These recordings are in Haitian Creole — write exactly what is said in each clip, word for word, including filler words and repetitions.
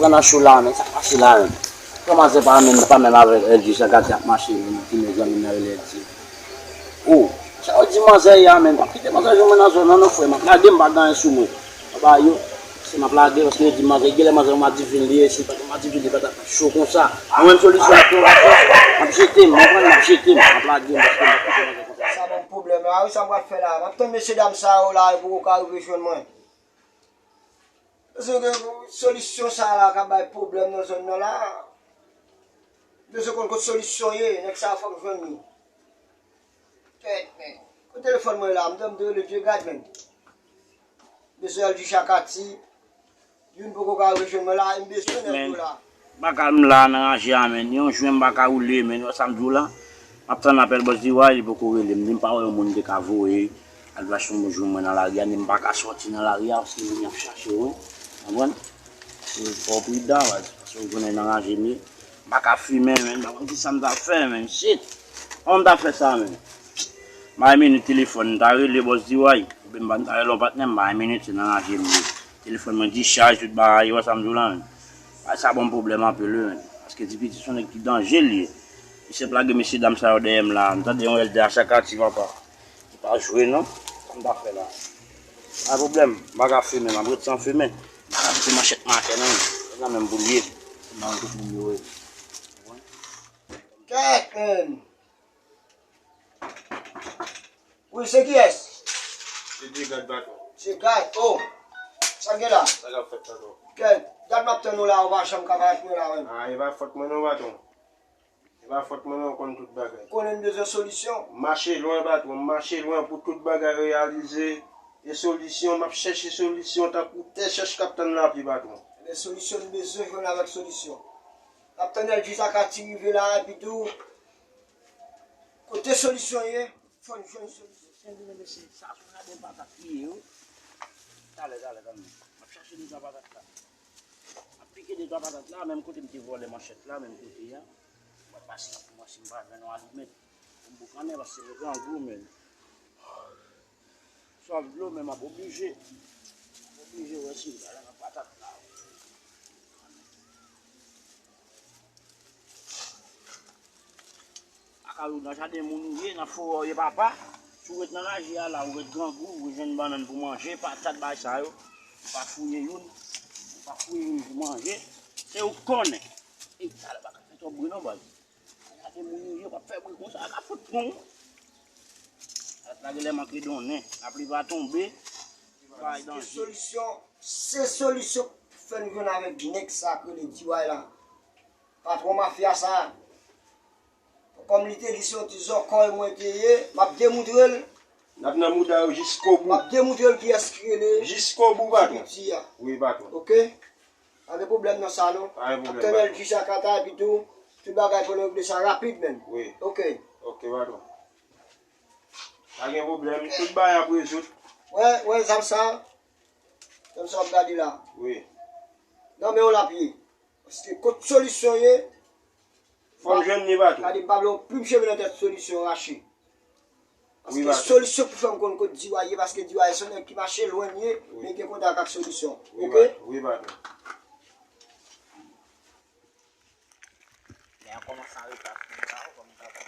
Nan cho la, men sa k pase la menm? Kòman se pa menm, pa menm avèk L G san katè ap mache, menm ki mezanmi nan rele L G. Oh, sa yo di manzè ya, menm? Pa kite manzè jwenn mwen nan zòn nan, non, frè. M ap lage, m pa gen anyen sou mwen. Anba yo, se m ap lage, paske yo di manzè, genlè manzè yon madivin li ye, si l pa t yon madivin, li pa t ap cho konsa. Mwen menm, solisyon m ap pran, m ap jete m, konprann, m ap jete m, m ap lage m, paske m pa kite manzè konsa. Sa ban m pwoblèm la wi, sa m pral fè la? M ap tann mesye dam sa yo la, yo poko ka rive jwenn mwen. Paske solisyon sa la ka bay pwoblèm nan zòn nan la. Bezwen konn kot solisyon ye, nèg sa fòk jwenn li. Kèt, men. Kot telefòn mwen la? M t ap rele vye gad, men. Bezwen al di Chakati. Youn poko ka rejwenn mwen la, e m bezwen nèg yo la. Baka m la nan ranje a, men. Yon jwen m pa ka woule, men. Wè sa m di w la? M ap tann apèl bòs D Y, li poko rele m. Ni m pa wè yon moun te ka voye advasyon pou jwenn mwen nan lari a, ni m pa ka sòti nan lari a, paske moun y ap chache w, wi. Konprann? Se fò w pridan, baz, paske w konnen nan ranje m ye. M pa ka fimen, men. M pa konn kisa m ta fè, men. Shit! Kòman m ta fè sa, men? M bay minit telefòn, m ta rele bòs D Y. Oubyen m pa, m ta rele yon patnè m, bay minit, se nan ranje m ye. Telefòn mwen dichaj, tout bagay, wè sa m di w la, men. Bagay sa ban m pwoblèm anpil, wi, men. Paske Ti Piti se yon nèg ki danje, li ye. Misye ap lage mesye dam sa yo dèyè m la. M tande yon L D a Chakati, papa. Li pa jwe, non. Sa m ta fè la? Pa pwoblèm, m pa ka fimen, m ap ret san fimen. M pa ka kite manchèt m atè, non. Se nan menm pou l ye. Se nan menm tout moun yo ye. Kèt, men. Wi, se kiyès? Se Degad, patwon. Se Gad, oh. Sa gen la? Sa k ap fèt, patwon? Kèt, dat m ap tann ou la, ou pa janm ka parèt mwen la, menm. Ah, e pa fòt mwen non, patwon. E pa fòt mwen non, ou konn tout bagay. Konnen n bezwen solisyon. M mache lwen, patwon, m mache lwen pou tout bagay reyalize. E solisyon, m ap chèche solisyon tankou tè chèch k ap tann lapli, patwon. Ebyen, solisyon n bezwen jwenn avèk solisyon. N ap tann L G Chakati rive la, epi tou, kote solisyon ye? Fò n jwenn solisyon. Sa sou jaden patat li ye, wi. Talè, talè, kanmenm. M ap chache de twa patat la. M ap pike de twa patat la, menm kote m te vòlè manchèt la, menm kote a. M ap pase, m ap kòmanse, m pa jwenn yon alimèt pou m boukannen, paske m grangou, men. Swaf dlo, men m ap oblije. M ap oblije wè si m pral nan patat la. Akal ou nan jaden moun ou ye, nan forè w ye papa. Si w ret nan raje a la, ou ret grangou, ou jwenn bannann pou manje, patat, bagay sa yo. Ou pa fouye youn, ou pa fouye youn pou manje. Se ou k konnen. Ey, talè pa ka fè twòp bri non, baz. Jaden moun ou ye, w ap fè bri konsa, a ka fout pran w. Patat la genlè manke donnen, lapli va tonbe, bagay danje. Solisyon, se solisyon pou fè n jwenn avèk nèg sa k rele D Y la. Patwon mafya sa. Kòm li te di se yon ti zòkòy mwen te ye, m ap demoutre l. N ap nan mouda yo jiskobou. M ap demoutre l kiyès ki rele Jiskobou, patwon. Ti piti a. Wi, patwon. Oke? Pa gen pwoblèm nan sa, non. Pa gen pwoblèm, patwon. Ap tann L G Chakati, epi tou, tout bagay pou nou regle sa rapid, menm. Wi. Oke. Oke, patwon. Pa gen pwoblèm. Tout bagay ap rezoud. Wè, wè, zam sa. Zam sa w ap gade la. Wi. Nan men w l ap ye. Paske kot solisyon ye, fò m jwenn li, patwon. Gade, m pa vle yon plim cheve nan tèt solisyon rache. Paske solisyon pou fè m konn kot D Y ye, paske D Y se yon nèg ki mache lwen ye, men gen kontak ak solisyon. Oke? Wi, patwon. Men an kòmanse an reta, men sa, kòm papa.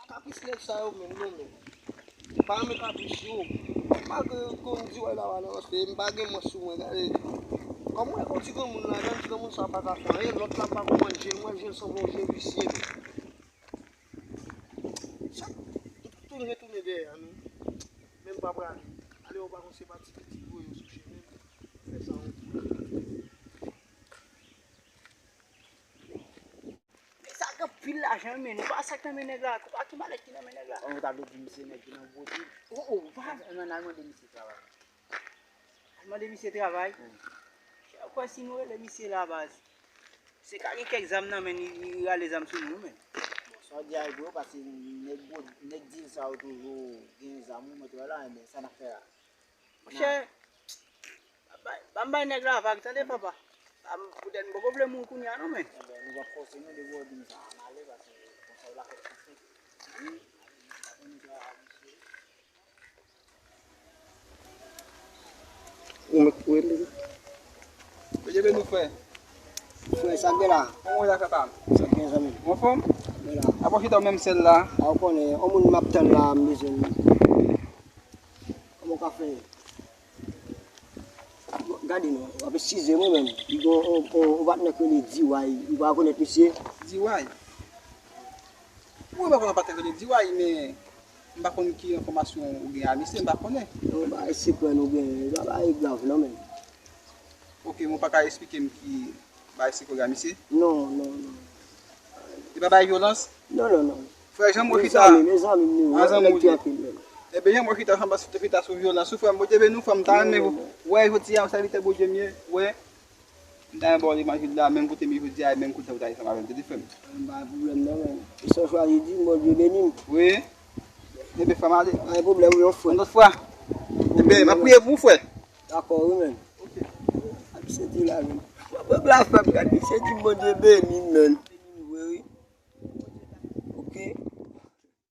Kapris nèg sa yo menm non, men. M pa renmen kapris yo. Malgre yo konn di wè la, la, la, paske m pa gen mwen sou mwen, gade. Kòm mwen, gon ti granmoun ladan, ti granmoun sa pa ka fè anyen, lòt la pa konprann je l, mwen je l sanble yon je visye, men. Chak, m tounen retounen dèyè a, men. Men m pa prale. Ale, ou pa konn se pa Ti Piti voye w sou chemen. Fè sa ou vle. Nèg sa gen anpil lajan, men nou pa sa k nan men nèg la. Konpa ki malèt ki nan men nèg la. Ou ta vle di misye nèg ki nan gwo dil. Oh, oh, pa. Nan, nan, al mande misye travay. Al mande misye travay. Chè, ou kwè si nou rele misye la, baz? Se ka gen kèk zam nan men li, li rale zam sou nou, men. Bon, sa w di a vre, paske nèg gwo, nèg dil sa yo toujou gen zam, ou mèt wè la, enben, sa n ap fè la? Monchè, Ban m bay nèg la vag, tande, papa. Poutèt m poko vle mouri kounye a non, men. Ebyen, nou p ap fòse non, depi w di m sa, ann ale, paske konsa w la fè sispann. Ou menm ki rele. Bondye beni w, frè. Frè, sa k gen la? Kòman w ye la, papa m? Sa k gen, zanmi m? Ou anfòm? Mwen la. Apa w chita w menm sèl la? A, ou konnen, yon moun m ap tann la, m bezwen li. Kòman w ka fè? Bon, gade non, w ap eskize mwen menm. Li gen yon, yon, yon patnè k rele D-Way. Ou pa rekonèt misye? D-Way? Mwen pa konn yon patnè k rele D-Way, men m pa konn ki enfòmasyon ou gen a misye, m pa konnen. Yon bagay sekrè nou genyen, e pa bagay grav non, menm. Ok, men w pa ka eksplike m ki bagay sekrè w gen a misye? Non, non, non. Li pa bay vyolans? Non, non, non. Frè, janm wè chita. Mezanmi, mezanmi, nou, ah, zanmi, nèg ou ye. Trankil, menm. Ebyen, janm wè chita, janm wè chita sou vyolans. Frè m, Bondye beni w, frè m, ta renmen wè jodi a, w sèvitè Bondye m ye, wè. M ta renmen ba w levanjil la, menm kote m ye jodi a, menm kote w ta ye ansanm avè m, tande, frè m. M pa gen pwoblèm, non, menm. E sa w chwazi di m, Bondye beni m. Wi. Ebyen, frè m, ale. Pa gen pwoblèm, yon frè. Yon lòt fwa. Ebyen, m ap priye pou ou, frè. Dakò, wi, menm. Ok. Misye di la, menm. Mwen la, frè m, gade, misye di Bondye beni m, menm. Beni m vre, wi.